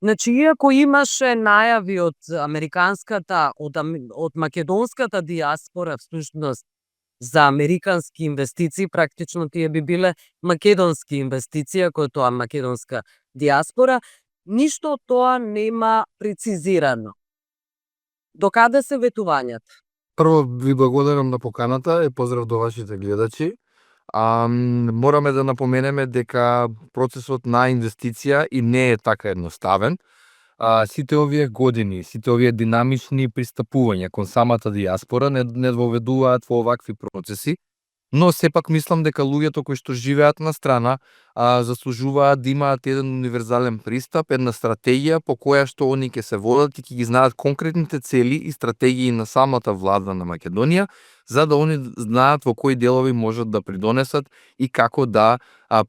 Значи, иако имаше најави од од македонската диаспора, всушност, за американски инвестиции, практично тие би биле македонски инвестиции, ако е тоа македонска диаспора, ништо од тоа нема прецизирано. До каде се ветувањата? Прво ви благодарам на поканата и поздрав до вашите гледачи. Мораме да напоменеме дека процесот на инвестиција и не е така едноставен. Сите овие години, сите овие динамични пристапувања кон самата диаспора не доведуваат во овакви процеси, но сепак мислам дека луѓето кои што живеат на страна заслужуваат да имаат еден универзален пристап, една стратегија по која што они ќе се водат и ќе ги знаат конкретните цели и стратегии на самата влада на Македонија, за да они знаат во кои делови можат да придонесат и како да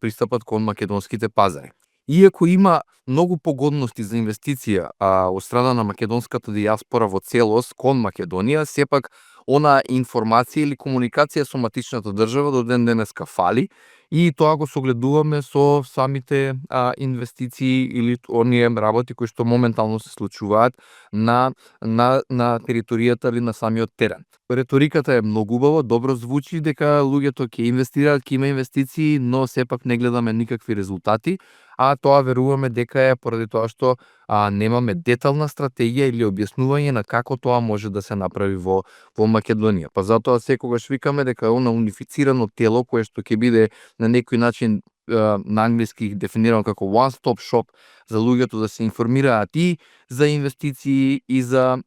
пристапат кон македонските пазари. Иако има многу погодности за инвестиција од страна на македонската диаспора во целост кон Македонија, сепак она информација или комуникација со матичната држава до ден денеска фали и тоа го согледуваме со самите инвестиции или оние работи кои што моментално се случуваат на територијата или на самиот терен. Реториката е многу убава, добро звучи дека луѓето ќе инвестираат, ќе има инвестиции, но сепак не гледаме никакви резултати, а тоа веруваме дека е поради тоа што немаме детална стратегија или објаснување на како тоа може да се направи во Македонија. Па затоа секогаш викаме дека е она унифицирано тело кое што ќе биде на некој начин на англиски дефинирано како one stop shop за луѓето да се информираат и за инвестиции и за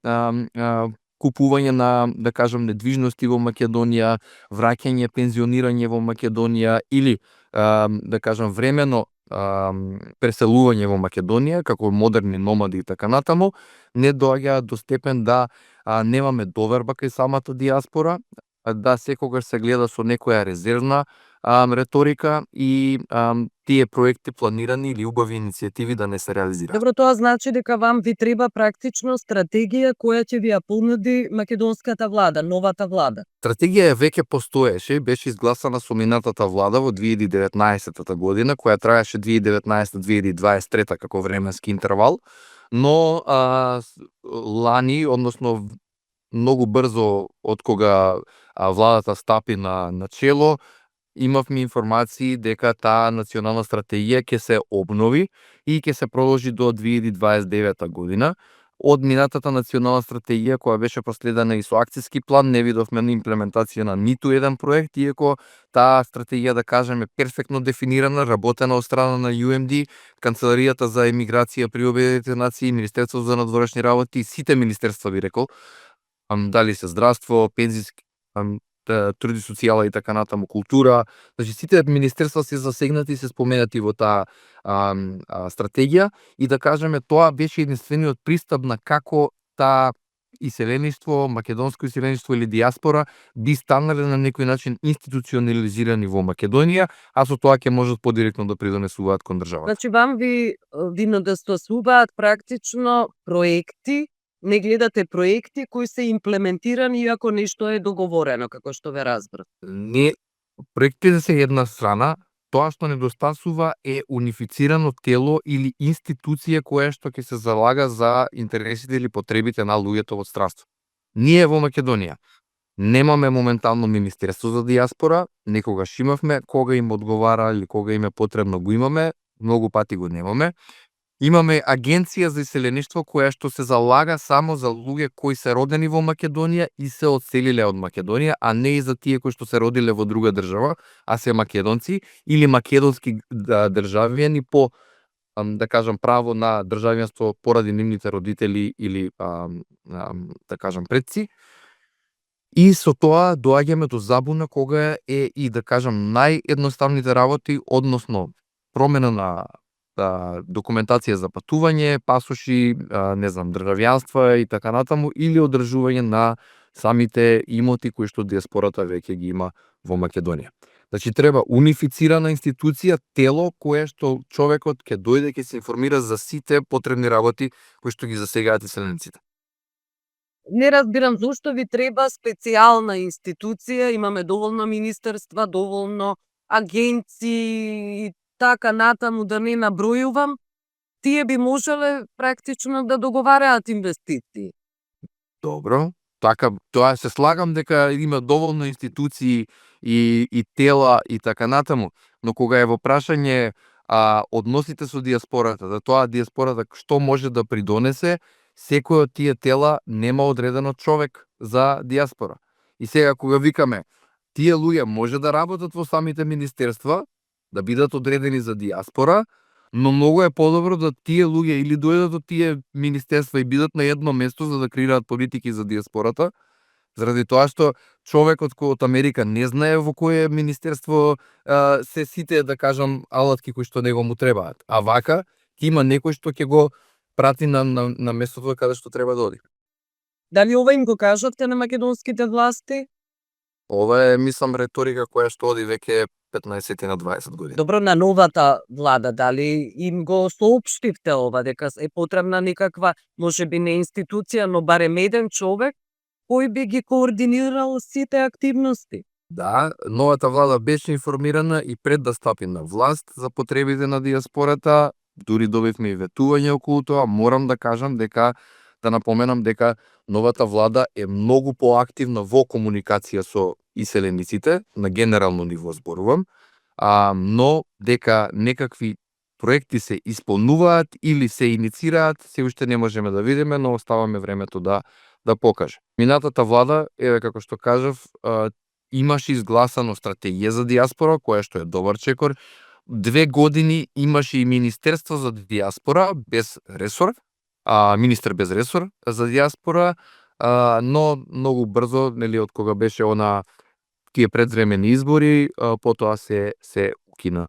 купување на, да кажам, недвижности во Македонија, враќање, пензионирање во Македонија или да кажам времено преселување во Македонија како модерни номади и така натаму, не доаѓаат до степен да немаме доверба кај самата диаспора, да секогаш се гледа со некоја резервна реторика и тие проекти планирани или убави иницијативи да не се реализираат. Добро, тоа значи дека вам ви треба практично стратегија која ќе ви ја понуди македонската влада, новата влада. Стратегија веќе постоеше, беше изгласана со минатата влада во 2019 година, која траеше 2019-2023 како временски интервал, но лани, односно многу брзо од кога владата стапи на чело, имавме информации дека таа национална стратегија ќе се обнови и ќе се продолжи до 2029 година. Од минатата национална стратегија која беше проследена и со акциски план, не видовме имплементација на ниту еден проект, иако таа стратегија, да кажеме, перфектно дефинирана, работена од страна на UMD, Канцеларијата за емиграција при Обединетите нации, Министерството за надворешни работи и сите министерства, би рекол, дали се здравство, пензиски, труд и социјала и така натаму, култура, значи сите министерства се засегнати и се споменати во таа стратегија и да кажеме тоа беше единствениот пристап на како таа иселеништво, македонско иселеништво или диаспора би станале на некој начин институционализирани во Македонија, а со тоа ќе можат подиректно да придонесуваат кон државата. Значи, вам ви недостасуваат практично проекти, не гледате проекти кои се имплементирани иако нешто е договорено, како што ве разбрав. Не, проектите се една страна, тоа што недостасува е унифицирано тело или институција која што ќе се залага за интересите или потребите на луѓето во странство. Ние во Македонија немаме моментално Министерство за диаспора, некогаш имавме, кога им одговара или кога им е потребно го имаме, многу пати го немаме. Имаме Агенција за иселеништво која што се залага само за луѓе кои се родени во Македонија и се одселиле од Македонија, а не и за тие кои што се родиле во друга држава, а се македонци или македонски државјани по, да кажам, право на државјанство поради нивните родители или, да кажам, предци. И со тоа доаѓаме до забуна кога е и, да кажам, наједноставните работи, односно промена на документација за патување, пасоши, не знам, државјанства и така натаму, или одржување на самите имоти кои што диаспората веќе ги има во Македонија. Значи треба унифицирана институција, тело кое што човекот ќе дојде ќе се информира за сите потребни работи кои што ги засегаат иселениците. Не разбирам зошто ви треба специјална институција, имаме доволно министерства, доволно агенции и така натаму, да не набројувам. тие би можеле практично да договараат инвестиции. Добро, така тоа се слагам дека има доволно институции и тела и така натаму, но кога е во прашање односите со диаспората, за тоа диаспората што може да придонесе, секој од тие тела нема одредено човек за диаспора. И сега кога викаме тие луѓе може да работат во самите министерства, да бидат одредени за диаспора, но многу е подобро да тие луѓе или дојдат од тие министерства и бидат на едно место за да креираат политики за диаспората, заради тоа што човекот кој од Америка не знае во кое министерство се сите, да кажам, алатки кои што него му требаат. А вака ќе има некој што ќе го прати на местото каде што треба да оди. Дали ова им го кажавте на македонските власти? Ова е, мислам, реторика која што оди веќе 15 на 20 години. Добро, на новата влада, дали им го соопштивте ова, дека е потребна некаква, можеби не институција, но барем еден човек кој би ги координирал сите активности? Да, новата влада беше информирана и пред да стапи на власт за потребите на диаспората, дури добивме и ветување околу тоа. Морам да кажам дека, да напоменам дека новата влада е многу поактивна во комуникација со иселениците, на генерално ниво зборувам, но дека некакви проекти се исполнуваат или се иницираат, се уште не можеме да видиме, но оставаме времето да покаже. Минатата влада, еве како што кажав, имаше изгласано стратегија за диаспора, која што е добар чекор. 2 години имаше и Министерство за диаспора без ресор, министер без ресор за диаспора, но многу брзо, нели, од кога беше тие предвремени избори, потоа се укина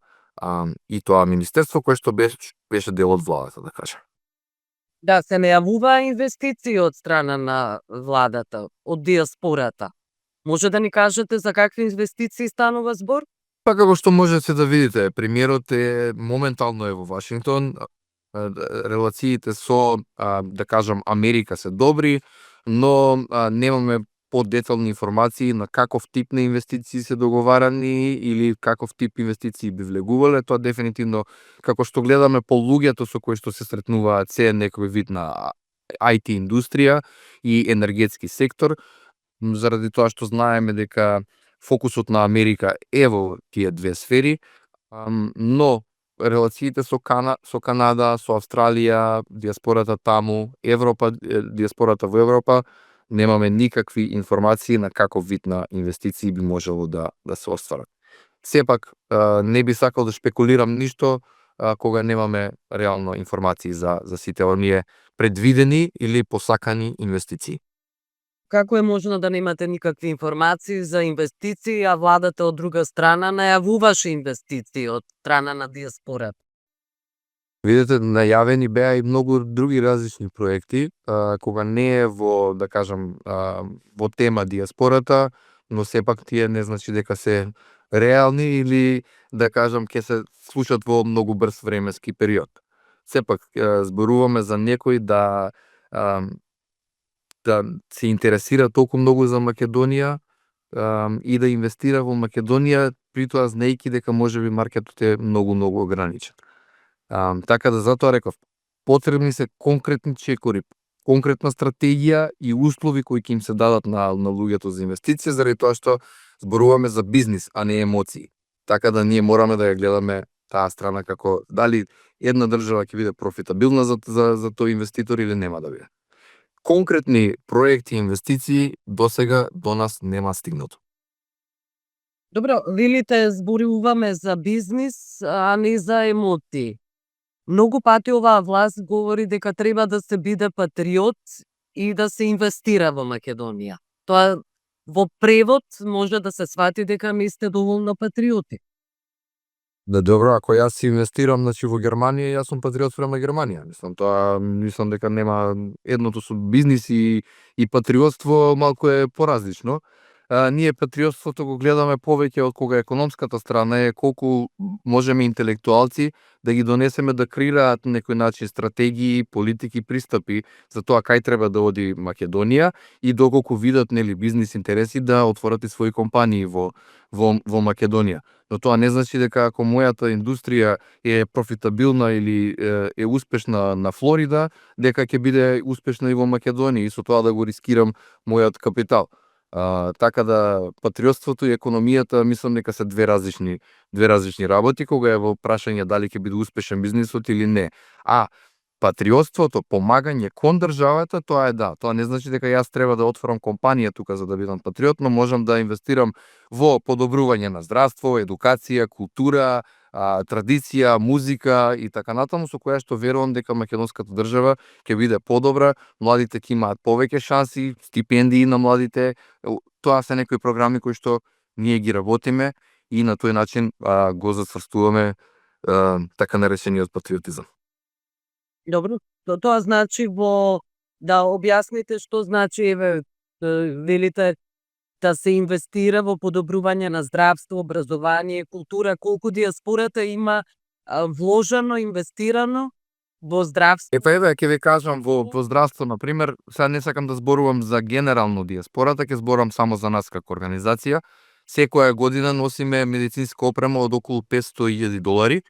и тоа министерство кое што беше дел од владата, да кажам. Да, се најавуваа инвестиции од страна на владата, од диаспората. Може да ни кажете за какви инвестиции станува збор? Па како што можете да видите, премиерот моментално е во Вашингтон, релациите со, да кажам, Америка се добри, но немаме подетални информации на каков тип на инвестиции се договарани или каков тип инвестиции би влегувале. Тоа дефинитивно, како што гледаме по луѓето со кои што се сретнуваат, се некој вид на IT индустрија и енергетски сектор, заради тоа што знаеме дека фокусот на Америка е во тие две сфери, но релациите со Канада, со Австралија, диаспората таму, Европа, диаспората во Европа, немаме никакви информации на каков вид на инвестиции би можело да се остварат. Сепак, не би сакал да шпекулирам ништо кога немаме реално информации за сите оние предвидени или посакани инвестиции. Како е можно да немате никакви информации за инвестиции, а владата од друга страна најавуваше инвестиции од страна на диаспората? Видете, најавени беа и многу други различни проекти, кога не е во, да кажам, во тема диаспората, но сепак тие не значи дека се реални или, да кажам, ќе се случат во многу брз временски период. Сепак, зборуваме за некој да се интересира толку многу за Македонија и да инвестира во Македонија, при тоа знаејќи дека можеби маркетот е многу ограничен. Така да затоа реков, потребни се конкретни чекори, конкретна стратегија и услови кои ќе им се дадат на луѓето за инвестиција, заради тоа што зборуваме за бизнис, а не емоции. Така да ние мораме да ја гледаме таа страна како дали една држава ќе биде профитабилна за тој инвеститор или нема да биде. Конкретни проекти и инвестиции досега до нас нема стигнато. Добро, велите зборуваме за бизнис, а не за емотии. Многу пати оваа власт говори дека треба да се биде патриот и да се инвестира во Македонија. Тоа во превод може да се свати дека не сте доволно патриоти. Да, добро, ако јас инвестирам, значи, во Германија, јас сум патриот спрема Германија. Мислам дека нема едното со бизнис и патриотство малку е поразлично. ние патриотството го гледаме повеќе од кога економската страна е колку можеме интелектуалци да ги донесеме да креираат на некој начин стратегии, политики, пристапи за тоа кај треба да оди Македонија и доколку видат нели бизнис интереси да отворат и своји компании во Македонија. Но тоа не значи дека ако мојата индустрија е профитабилна или е успешна на Флорида, дека ќе биде успешна и во Македонија и со тоа да го рискирам мојот капитал. Така да патриотството и економијата мислам дека се две различни работи кога е во прашање дали ќе биде успешен бизнисот или не. Патриотството, помагање кон државата, тоа е да. Тоа не значи дека јас треба да отворам компанија тука за да бидам патриот, но можам да инвестирам во подобрување на здравство, едукација, култура, традиција, музика и така натаму, со која што верувам дека македонската држава ќе биде подобра, младите ќе имаат повеќе шанси, стипендии на младите. Тоа се некои програми кои што ние ги работиме и на тој начин го зацврстуваме така наречениот патриотизам. Добро, тоа значи да објасните што значи велите да се инвестира во подобрување на здравство, образование, култура, колку диаспората има вложено, инвестирано во здравство. Еве, ќе ви кажам во здравство, на пример, сега не сакам да зборувам за генерално диаспората, ќе зборувам само за нас како организација. Секоја година носиме медицинска опрема од околу $500,000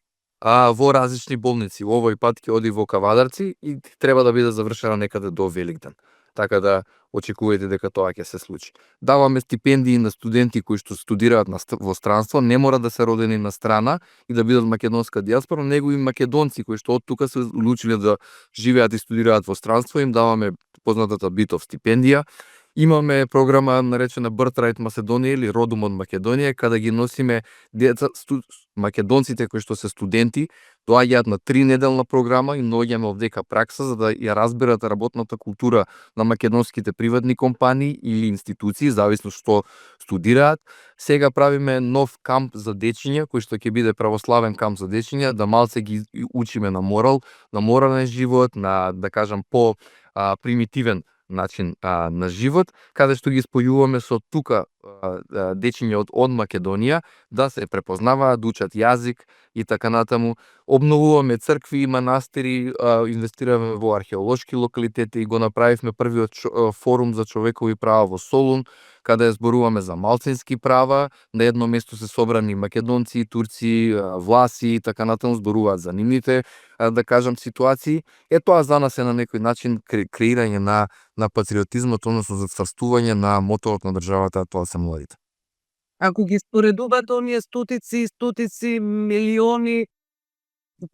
во различни болници. Овој пат ќе оди во Кавадарци и треба да биде завршена некаде до Великден. Така да очекувајте дека тоа ќе се случи. Даваме стипендии на студенти кои што студираат во странство, не мора да се родени на страна и да бидат македонска диаспора, него и македонци кои што од тука се одлучиле да живеат и студираат во странство, им даваме познатата Битов стипендија. Имаме програма наречена Birthright Macedоnia или Родом од Македонија, каде ги носиме деца, македонците кои што се студенти, доаѓаат на 3-неделна програма и наоѓаме овдека пракса за да ја разберат работната култура на македонските приватни компании или институции, зависно што студираат. Сега правиме нов камп за дечиња, кој што ќе биде православен камп за дечиња, да малце ги учиме на морал, на морален живот, на, да кажам, по примитивен начин на живот, каде што ги спојуваме со тука дечиња од Македонија да се препознаваат, да учат јазик и така натаму. Обновуваме цркви и манастири, инвестираме во археолошки локалитети и го направивме првиот форум за човекови права во Солун, каде зборуваме за малцински права. На едно место се собрани македонци, турци, власи и така натаму, зборуваат за нивните, да кажам, ситуации. Тоа за нас е на некој начин креирање на патриотизмот, односно зацврстување на моторот на државата, тоа се младите. Ако ги споредувате оние стотици милиони,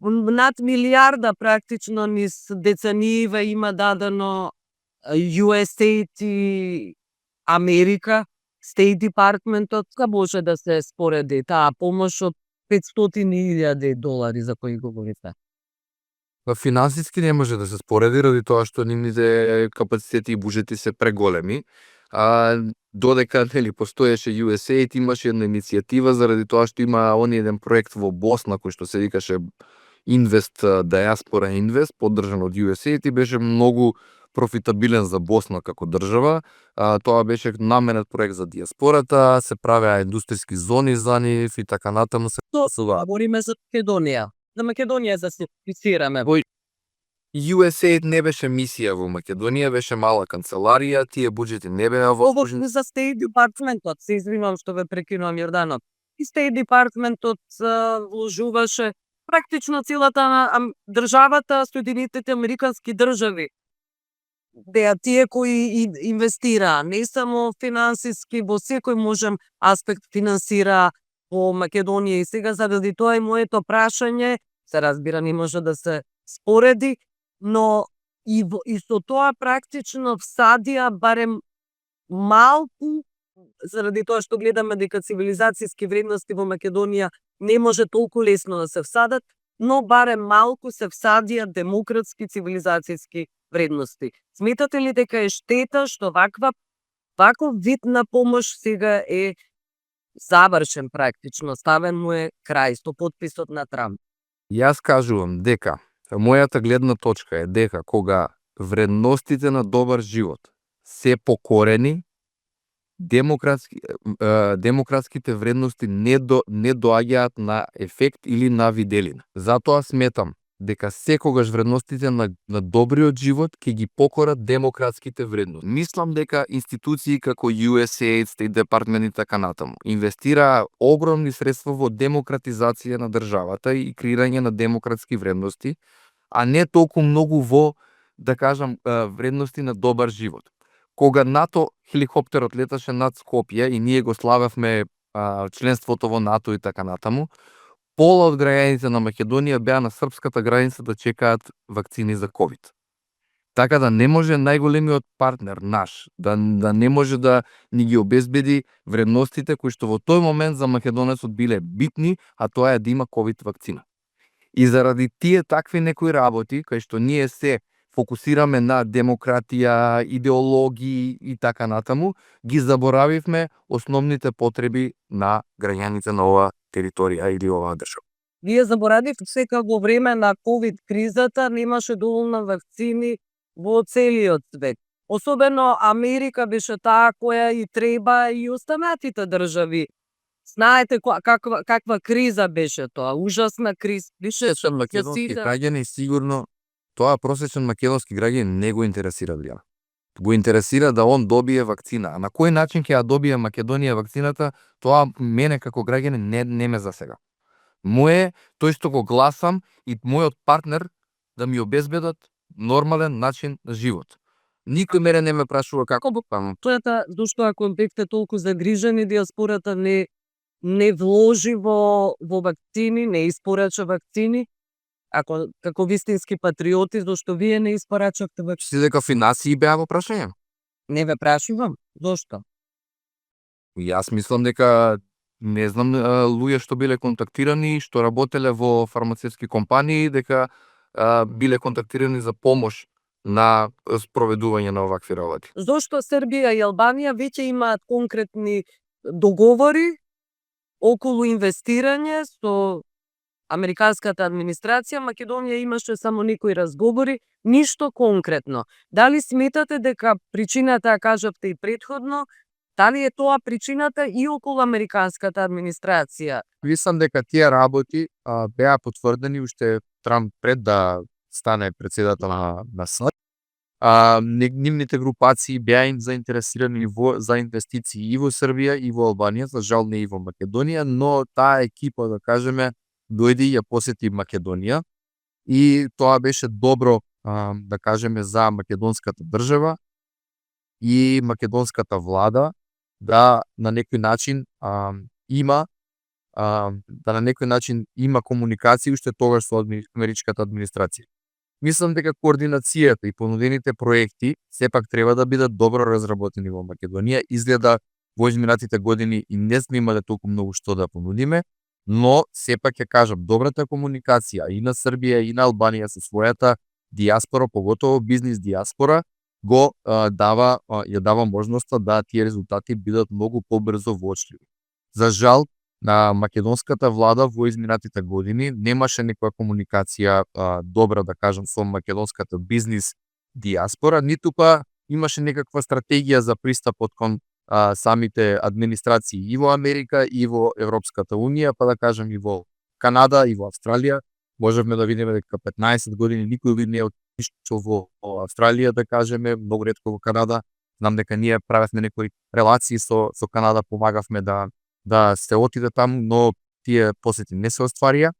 над милиарда практично низ деценијиве има дадено USAID и Америка, State Departmentот, може да се спореди таа помош од $500,000 за кои говорите? Финансиски не може да се спореди, ради тоа што нивните капацитети и буџети се преголеми. Додека постоеше USAID, имаше една иницијатива заради тоа што има еден проект во Босна кој што се викаше Invest Diaspora Invest, поддржан од USAID и беше многу профитабилен за Босна како држава. Тоа беше наменет проект за диаспората, се правеа индустријски зони за нив и така натаму. Говориме за Македонија. За Македонија за се фиксираме. USAID не беше мисија во Македонија, беше мала канцеларија, тие буџети не беа во... Ovo за State Departmentот, се извинувам што ве прекинувам, Јорданов. И State Departmentот вложуваше практично целата државата, Соединетите американски држави. Беа тие кои инвестираа, не само финансиски, во секој можен аспект финансира во Македонија. И сега заради тоа и моето прашање, се разбира, не може да се спореди, но и со тоа практично всадија барем малку, заради тоа што гледаме дека цивилизацијски вредности во Македонија не може толку лесно да се всадат, но барем малку се всадија демократски цивилизацијски вредности. Сметате ли дека е штета што ваков вид на помош сега е завршен практично, ставен му е крај со потписот на Трамп? Јас кажувам дека мојата гледна точка е дека кога вредностите на добар живот се покорени, демократските вредности не доаѓаат на ефект или на виделина. Затоа сметам дека секогаш вредностите на добриот живот ќе ги покорат демократските вредности. Мислам дека институции како USAID, State Department и така натаму инвестираа огромни средства во демократизација на државата и креирање на демократски вредности, а не толку многу во, да кажам, вредности на добар живот. Кога НАТО хеликоптерот леташе над Скопје и ние го славевме членството во НАТО и така натаму, пола од граѓаните на Македонија беа на српската граница да чекаат вакцини за ковид. Така да не може најголемиот партнер наш да не може да ни ги обезбеди вредностите кои што во тој момент за македонецот биле битни, а тоа е да има ковид вакцина. И заради тие такви некои работи, кај што ние се фокусираме на демократија, идеологии и така натаму, ги заборавивме основните потреби на граѓаните на оваа територија или оваа држава. Вие заборавивте дека во време на ковид кризата немаше доволно вакцини во целиот свет. Особено Америка беше таа која и треба и останатите држави. Знаете каква криза беше тоа, ужасна криза. Просечен македонски граѓани сигурно тоа просечен македонски граѓани не го интересира влијано. Го интересира да он добие вакцина. А на кој начин ќе ја добие Македонија вакцината, тоа мене како граѓани не ме засега. Моје, тој што го гласам и мојот партнер да ми обезбедат нормален начин на живот. Никој мене не ме прашува како го памам. Тоа е зашто ако бевте толку загрижени, диаспората не вложи во вакцини, не испорача вакцини. Ако како вистински патриоти, зашто вие не испорачавте вакцини? Си дека финансии беа во прашање? Не ве прашувам. Зошто? Јас мислам дека не знам луѓе што биле контактирани, што работеле во фармацевтски компании, дека биле контактирани за помош на спроведување на овакви работи. Зошто Србија и Албанија веќе имаат конкретни договори околу инвестирање со американската администрација, Македонија имаше само некои разговори, ништо конкретно. Дали сметате дека причината, кажавте и предходно, дали е тоа причината и околу американската администрација? Мислам дека тие работи беа потврдени уште Трамп пред да стане председател на САД. Нивните групации беа заинтересирани за инвестиции и во Србија и во Албанија, за жал не и во Македонија, но таа екипа, да кажеме, дојде и ја посети Македонија и тоа беше добро, да кажеме, за македонската држава и македонската влада да на некој начин има комуникација уште тогаш со америчката администрација. Мислам дека координацијата и понудените проекти сепак треба да бидат добро разработени во Македонија. Изгледа во изминатите години и не сме имале толку многу што да понудиме, но сепак ќе кажам, добрата комуникација и на Србија и на Албанија со својата диаспора, поготово бизнис диаспора, ја дава можноста да тие резултати бидат многу побрзо воочливи. За жал, на македонската влада во изминатите години немаше некоја комуникација добра, да кажам, со македонската бизнис диаспора, ниту па имаше некаква стратегија за пристапот кон самите администрации и во Америка и во Европската Унија, па да кажем и во Канада и во Австралија. Можевме да видиме дека 15 години никој не е отишол во Австралија, да кажеме, многу ретко во Канада. Знам дека ние правевме некои релации со Канада, помагавме да се отиде таму, но тие посети не се остварија.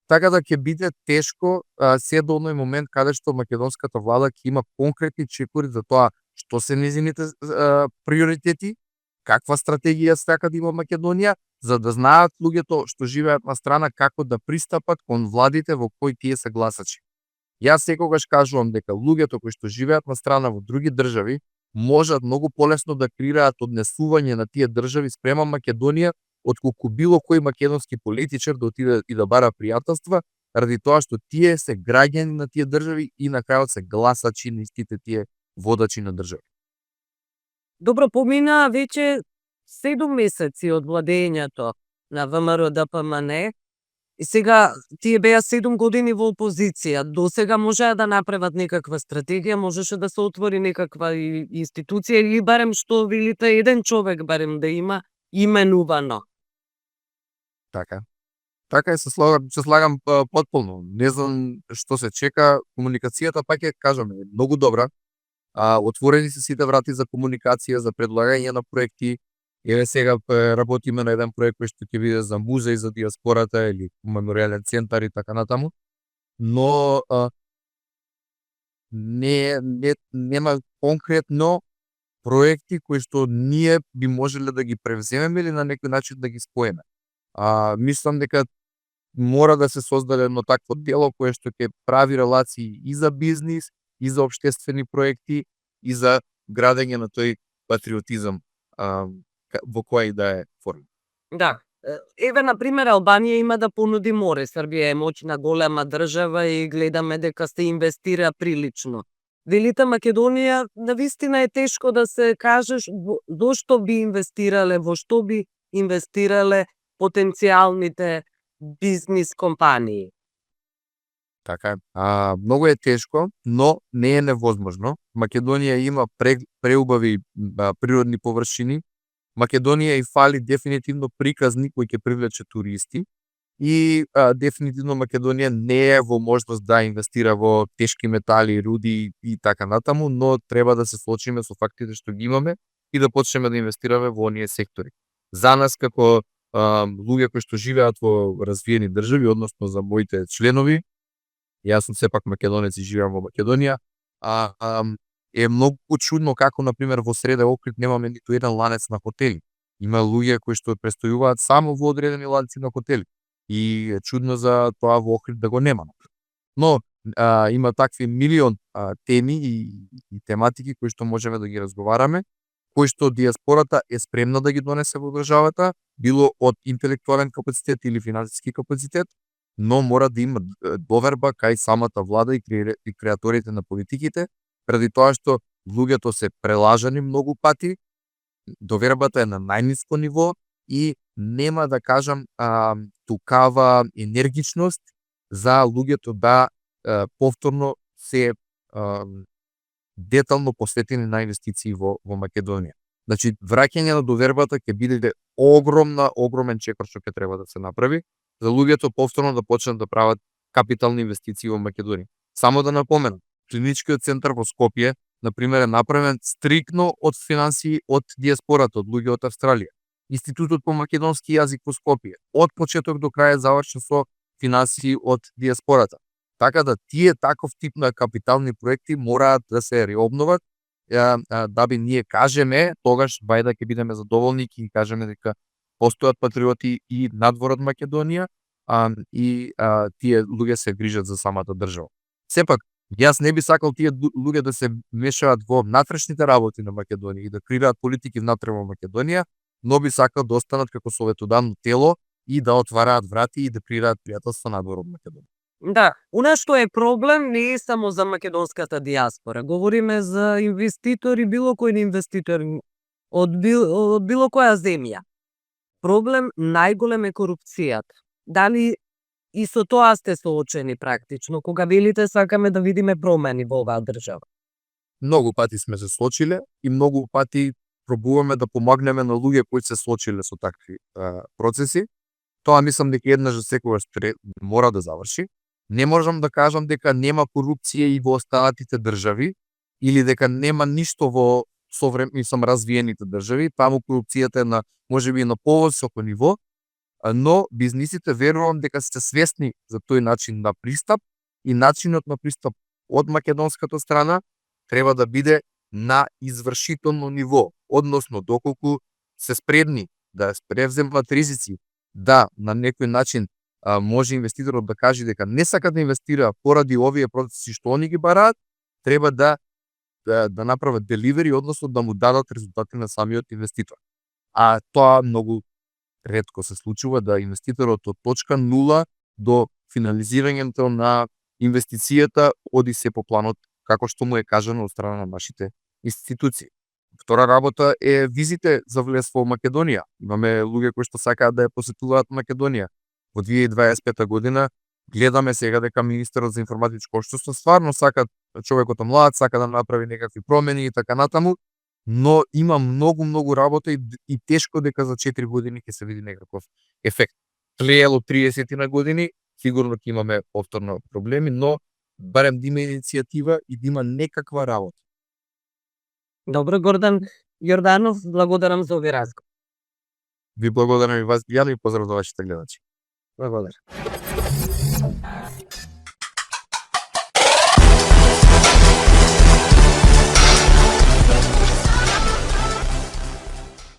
Така да ќе биде тешко се до оној момент каде што македонската влада ќе има конкретни чекори за тоа што се незините приоритети, каква стратегија сака да има Македонија, за да знаат луѓето што живеат на страна како да пристапат кон владите во кои тие се гласачи. Јас секогаш кажувам дека луѓето кои што живеат на страна во други држави можат многу полесно да креираат однесување на тие држави спрема Македонија, отколку било кој македонски политичар да отиде и да бара пријателства, ради тоа што тие се граѓани на тие држави и на крајот се гласачи на истите тие водачи на држави. Добро, помина веќе 7 месеци од владењето на ВМРО ДПМН И сега тие беа 7 години во опозиција. Досега можеа да направат некаква стратегија, можеше да се отвори некаква институција или барем што велите еден човек барем да има именувано. Така. Така се слагам потполно. Не знам што се чека, комуникацијата пак ќе кажам е многу добра. Отворени се сите врати за комуникација, за предлагање на проекти. Еве сега работиме на еден проект кој што ќе биде за музеј за диаспората или меморијален центар и така натаму. Но нема конкретно проекти кои што ние би можеле да ги превземеме или на некој начин да ги споеме. Мислам дека мора да се создаде едно такво тело кое што ќе прави релации и за бизнис, и за општествени проекти, и за градење на тој патриотизам во која и да е форма. Да. Еве, на пример, Албанија има да понуди море. Србија е моćна голема држава и гледаме дека се инвестира прилично. Велите Македонија, навистина е тешко да се кажеш зошто би инвестирале, во што би инвестирале потенцијалните бизнис компании. Така е. Многу е тешко, но не е невозможно. Македонија има преубави природни површини. Македонија и фали дефинитивно приказни кои ќе привлече туристи и дефинитивно Македонија не е во можност да инвестира во тешки метали, руди и така натаму, но треба да се соочиме со фактите што ги имаме и да почнеме да инвестираме во оние сектори. За нас како луѓе кои што живеат во развиени држави, односно за моите членови, јас сум сепак македонец и живеам во Македонија, е многу чудно како, например, во Среде Охрид немаме ниту еден ланец на хотели. Има луѓе кои што престојуваат само во одредени ланци на хотели. И е чудно за тоа во Охрид да го нема. Но има такви милион теми и тематики кои што можеме да ги разговараме, кои што диаспората е спремна да ги донесе во државата, било од интелектуален капацитет или финансиски капацитет, но мора да има доверба кај самата влада и креаторите на политиките, преди тоа што луѓето се прелажани многу пати, довербата е на најниско ниво и нема, да кажам, тукава енергичност за луѓето да повторно се детално посветени на инвестиции во Македонија. Значи, враќање на довербата ќе биде огромен чекор што ќе треба да се направи за луѓето повторно да почнат да прават капитални инвестиции во Македонија. Само да напоменам, клиничкиот центар во Скопје, например, е направен стрикно од финансии од диаспората, од луѓе од Австралија. Институтот по македонски јазик во Скопје, од почеток до крај е завршен со финансии од диаспората. Така да тие таков тип на капитални проекти мораат да се реобноват, да би ние кажеме, тогаш бајда ќе бидеме задоволни и кажеме дека постојат патриоти и надвор од Македонија, и тие луѓе се грижат за самата држава. Сепак, јас не би сакал тие луѓе да се мешаат во внатрешните работи на Македонија и да креираат политики внатре во Македонија, но би сакал да останат како советодавно тело и да отвараат врати и да креираат пријателства надвор од Македонија. Да, она што е проблем не е само за македонската диаспора. Говориме за инвеститори, било кој инвеститор од било која земја. Проблем најголем е корупцијата. Дали и со тоа сте соочени практично, кога велите сакаме да видиме промени во оваа држава? Многу пати сме се соочиле и многу пати пробуваме да помагнеме на луѓе кои се соочиле со такви процеси. Тоа мислам дека еднаш за секогаш мора да заврши. Не можам да кажам дека нема корупција и во останатите држави или дека нема ништо во развиените држави. Таму корупцијата е на можеби на повисоко ниво, но бизнисите верувам дека се свесни за тој начин на пристап и начинот на пристап од македонската страна треба да биде на извршително ниво, односно доколку се спредни да превземат ризици, да на некој начин може инвеститорот да каже дека не сака да инвестира поради овие процеси што они ги бараат, треба да направат деливери, односно да му дадат резултати на самиот инвеститор. А тоа многу ретко се случува, да инвеститорот од точка 0 до финализирањето на инвестицијата оди се по планот како што му е кажано од страна на нашите институции. Втора работа е визите за влез во Македонија. Имаме луѓе кои што сакаат да ја посетуваат Македонија. во 2025 година гледаме сега дека министерот за информатичко општество стварно сака, човекот е млад, сака да направи некакви промени и така натаму, но има многу работа и тешко дека за 4 години ќе се види некаков ефект. Тлеело 30 на години, сигурно ќе имаме повторно проблеми, но барем да има иницијатива и да има некаква работа. Добро, Гордан Јорданов, благодарам за овој разговор. Ви благодарам и вас, Билјана, и поздрав до вашите гледачи. Благодарам.